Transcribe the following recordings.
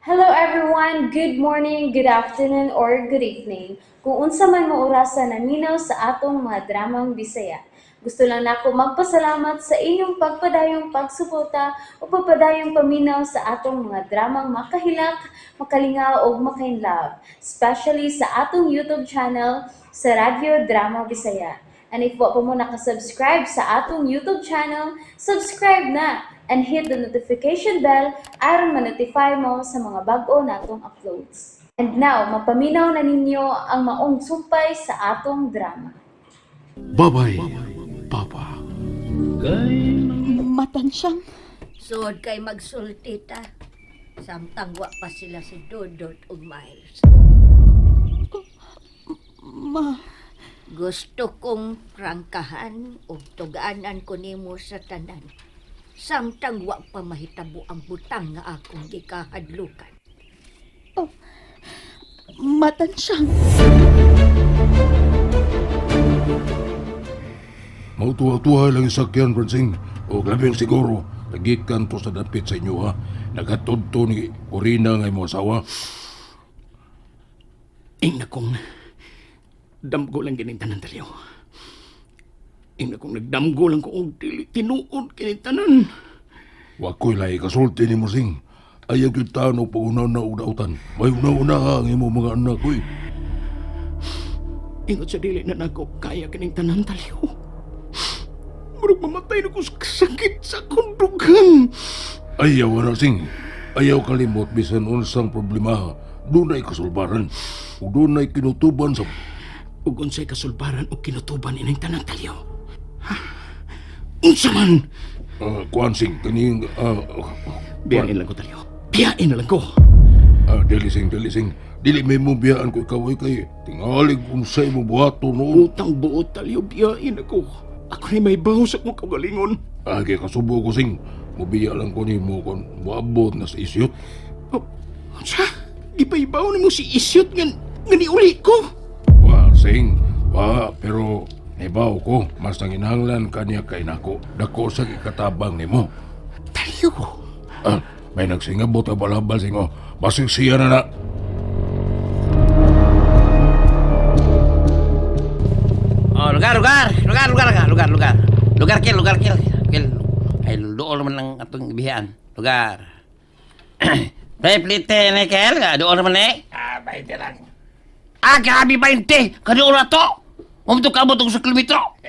Hello everyone! Good morning, good afternoon, or good evening. Kung unsa man mo orasa naminaw sa atong mga dramang Bisaya. Gusto lang nako magpasalamat sa inyong pagpadayong pagsuporta o pagpadayong paminaw sa atong mga dramang makahilak, makalingaw ug makainlove, especially sa atong YouTube channel sa Radyo Drama Bisaya. And if wa pa mo nakasubscribe sa atong YouTube channel, subscribe na and hit the notification bell aron ma-notify mo sa mga bag-o natong uploads. And now, mapaminaw na ninyo ang maong sumpay sa atong drama. Bye-bye, Papa. Matansyang. Sud kay magsulti ta. Samtang wa pa sila si Dodot ug Miles. Ma, Gusto kong prangkahan ug tugaanan ko nimo sa tanan. Samtang wa pa mahitabo ang butang nga akong gikahadlukan. Matansyang. Mautuwa-tuwa lang yung sakyan, Francine. O labing siguro, nagikan to sa dapit sa inyo, ha? Nagatod to ni Corina nga imong asawa. Ingna kong damgo lang kining tanan, Talyo. Ingna kong nagdamgo lang ko og dili tinuod kining tanan. Wa ko'y lahi kasulti ni Musing. Ayaw yung taon o pagunaw na og dautan. May una-una ka ang imong mga anak, uy. Ingon sa dili na nako kaya kining tanan, Talyo. Murag mamatay na ko sa kasakit sa akong dugang. Ayaw na, Sing. Ayaw kalimot bisan unsang problema. Doon ay kasulbaran. Ug doon ay kinutuban sa. Ug unsay kasulbaran og kinutuban ining tanan, Talyo? Ha? Unsa man? Kuan, Sing, kaning Biyain lang ko, Talyo. Biyain na lang ko. Dili, Sing, dili, Sing. Dili may mo biyaan ko ikaw ay kay tingalig unsay mo buhaton noon. Utang buot, Talyo, biyain ako. Ako ni may baho sa akong kaugalingon. Kay kasubo ko, Sing. Mubiya lang ko nimo kon moabot na sa isyot. Oh, unsa? Gipaibaw nimo si Isyot nga nga niuli ko. Wa, Sing. Wa, pero nibaw ko mas nanginahanglan kaniya kay nako. Dako sa ikatabang nimo. Talyo. May nagsingabot ang balabal, Sing. Oh, basig siya na na. Oh, lugar, lugar, lugar, lugar, lugar, lugar, lugar. Lugar, Kel, lugar, Kel. Kel. Ay, doon naman ang atong bihian. Lugar. Pre, plite ni Kel, doon naman eh. 20 lang. Grabe 20. Kadoon na to. Umto ka mo sa kilometro.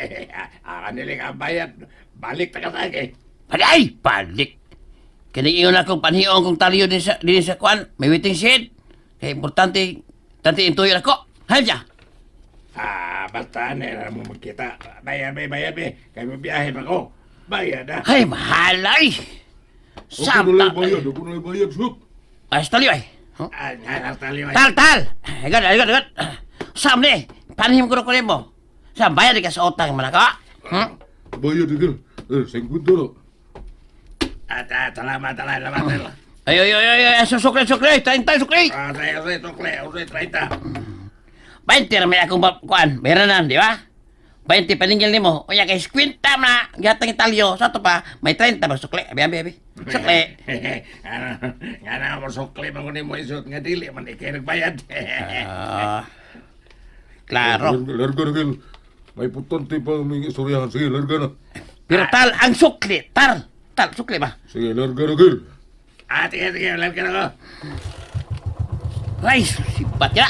Kanilang ang bayad. Balik ta ka sa akin. Ay, balik. Kaya ingon akong panhiong kong taliyo din sa kuan. May waiting shed. Kaya importante, tanti intuyo ako. Hayop siya. Basta na mo magkita. Bayad be, bayad be. Kaya mabiyahe pa ko. Bayad ah. Ay, mahalay. Ako na lang bayad, ako na lang bayad, shoot. Ay, taliyo ay. Huh? Taliw ay. Tal, tal! Agad, agad, agad! Sam ni! Panihim ko na kunin mo. Sam, bayad ka sa utang man ako. Bayad, Kel. Eh, 50 na. Salamat, salamat, salamat. Ay, ay, ay, ay, ay, sukli, sukli! 30, sukli! Say, say, tukle, usay, 30. 20 na may akong kuan. Bayaran na, di ba? 20 paningil nimo. Unya kay 50 na. Gatang italyo. Sa to pa, may 30 ba sukli? Abi, abi, abi. Sukli. Ano, nga na mo sukle mo ni mo isot nga dili man ikay nagbayad. Klaro. Larga, larga na, Kel. May putante pa aming istoryahan. Sige, larga na. Pero tal, ang sukli. Tal, tal, sukli ba? Sige, larga na, Kel. Sige, sige, larga na ko. Ay, sipat ya.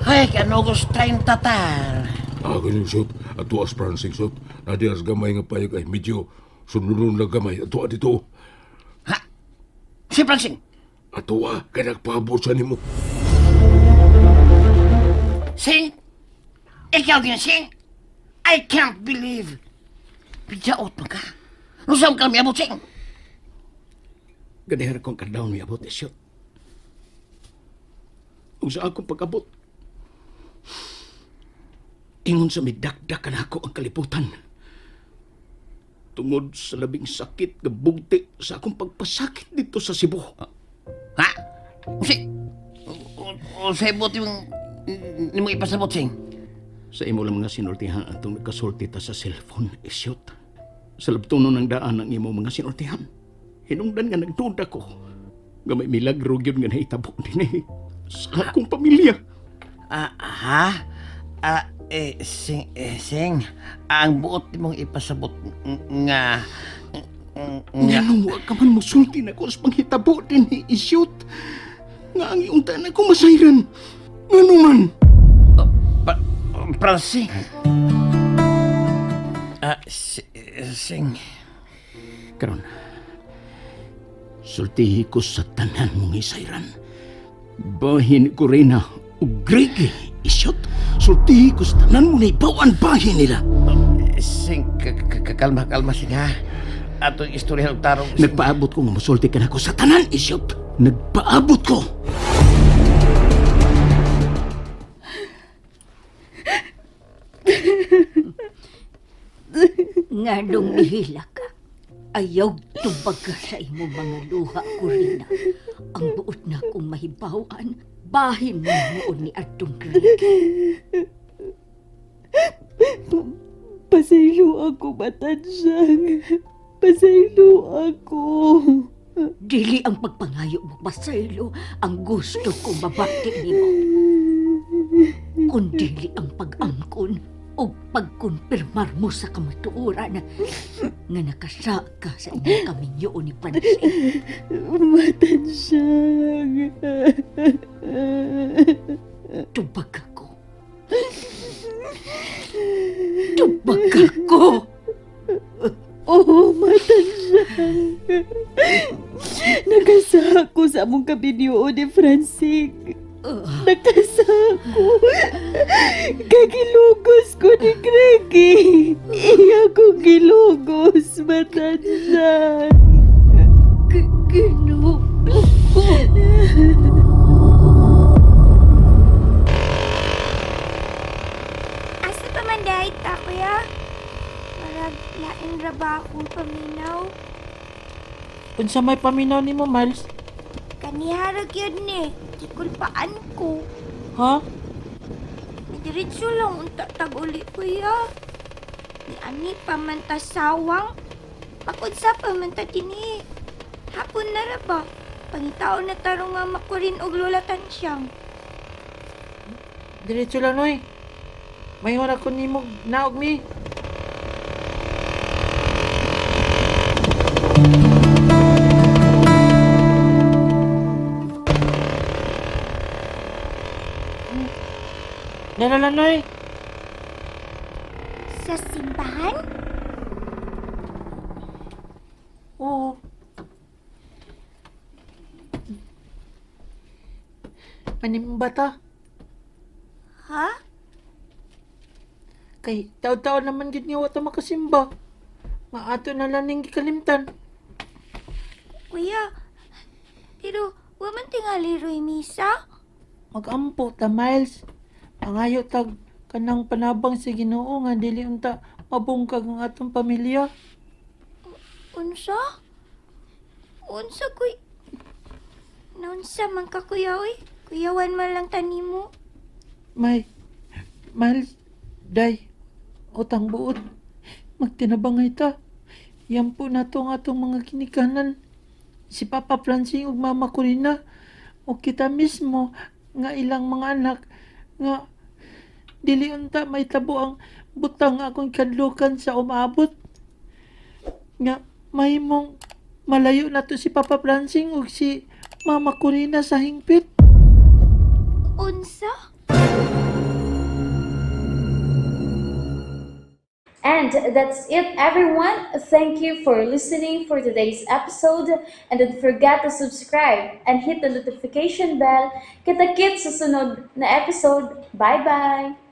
Ay, kanugos 30 tal. Ganyan, shoot. Ato as pransing, shoot. Nadias gamay nga payag ay medyo sundunon na gamay. Ato dito. Ha? Si Francine. Ato kay nagpaabot sa nimo. Sing? Ikaw din, Sing? I can't believe. Bijaot mo ka. Lusam ka miabot, Sing. Ganihar kong kadlaw miabot Isyot. Ug sa akong pag-abot, ingon sa midakdak na ako ang kalibutan. Tungod sa labing sakit nga bugti sa akong pagpasakit dito sa Cebu. Ha? Usi. Usay buti mong nimo ipasabot, Sing. Sa imo lang mga sinultihan atong nagkasulti ta sa cellphone, Isyot. Sa labtunon ng daan ang imo mga sinultihan. Hinungdan nga nagduda ko. Nga may milagro gyud nga nahitabo dinhi sa akong pamilya. Ah, ha? Ah, eh, sing, eh, sing, ang buot mong ipasabot nga, nga, Nganong wa ka man musulti nako sa panghitabo dinhi isyot. Nga ang iunta na ko masayran. Ngano man? Pa, Francine. Ah, sing, Karon, sultihi ko sa tanan mong isayran. Bahin ko rin na og Greg isyot. Sultihi ko sa tanan mo na ibawan bahin nila. Sing, kalma, kalma, sing, ha? Atong istorya og tarong, sing. Nagpaabot ko nga musulti ka nako sa tanan isyot. Nagpaabot ko. Nga nung nihila ka, ayaw tubaga sa imo mga luha, Corina. Ang buot na kong mahibawan, bahin mo noon ni Atong Greg. Pasaylo ako, Matansyang. Pasaylo ako. Dili ang pagpangayo mo, Basaylo, ang gusto kong mabati nimo. Kundili ang pag-angkon o pagkumpirmar mo sa kamatuoran nga nakasa ka sa inyong kaminyo ni Pansin. Matansyang. Tubag ako. Tubag ako! Oo, Matansyang. Nakasa ako sa among kabinyo ni Francine. Nakasa ako. Kagilugos ko ni Greggy. Iya kong gilugos, Matansyang. Ginoo ko. Asa pa man dahit ta, kuya? Marag lain ra ba akong paminaw? Unsa may paminaw nimo, Miles? Kaniha ra gyud ni. Gikulpaan ko. Ha? Diretso lang unta tag uli, kuya. Ni ani pa man ta sawang. Pakunsa pa man ta dinhi. Hapon na ra ba? Pangitaon na tarong mama ko rin og Lola Tansyang. Diretso lang noy. May ora ko nimo naog mi. Dala lang noy. Sa simbahan? Oo. Panimba ta. Ha? Kay taon-taon naman gid nga wa ta makasimba. Nga ato na lang ning gikalimtan. Kuya, pero wa man tingali roy misa? Magampo ta, Miles. Pangayo tag kanang panabang sa Ginoo nga dili unta mabungkag ang atong pamilya. Unsa? Unsa kuy? Naunsa man ka kuya oy? Kuyawan man lang tanimo. May Miles, day, utang buot. Magtinabangay ta. Yan po na ang atong mga kinikanan. Si Papa Francine ug Mama Corina o kita mismo nga ilang mga anak nga dili unta mahitabo ang butang nga akong kadlukan sa umaabot nga mahimong malayo na to si Papa Francine ug si Mama Corina sa hingpit. Unsa? And that's it, everyone. Thank you for listening for today's episode. And don't forget to subscribe and hit the notification bell. Kita-kits sa sunod na episode. Bye-bye!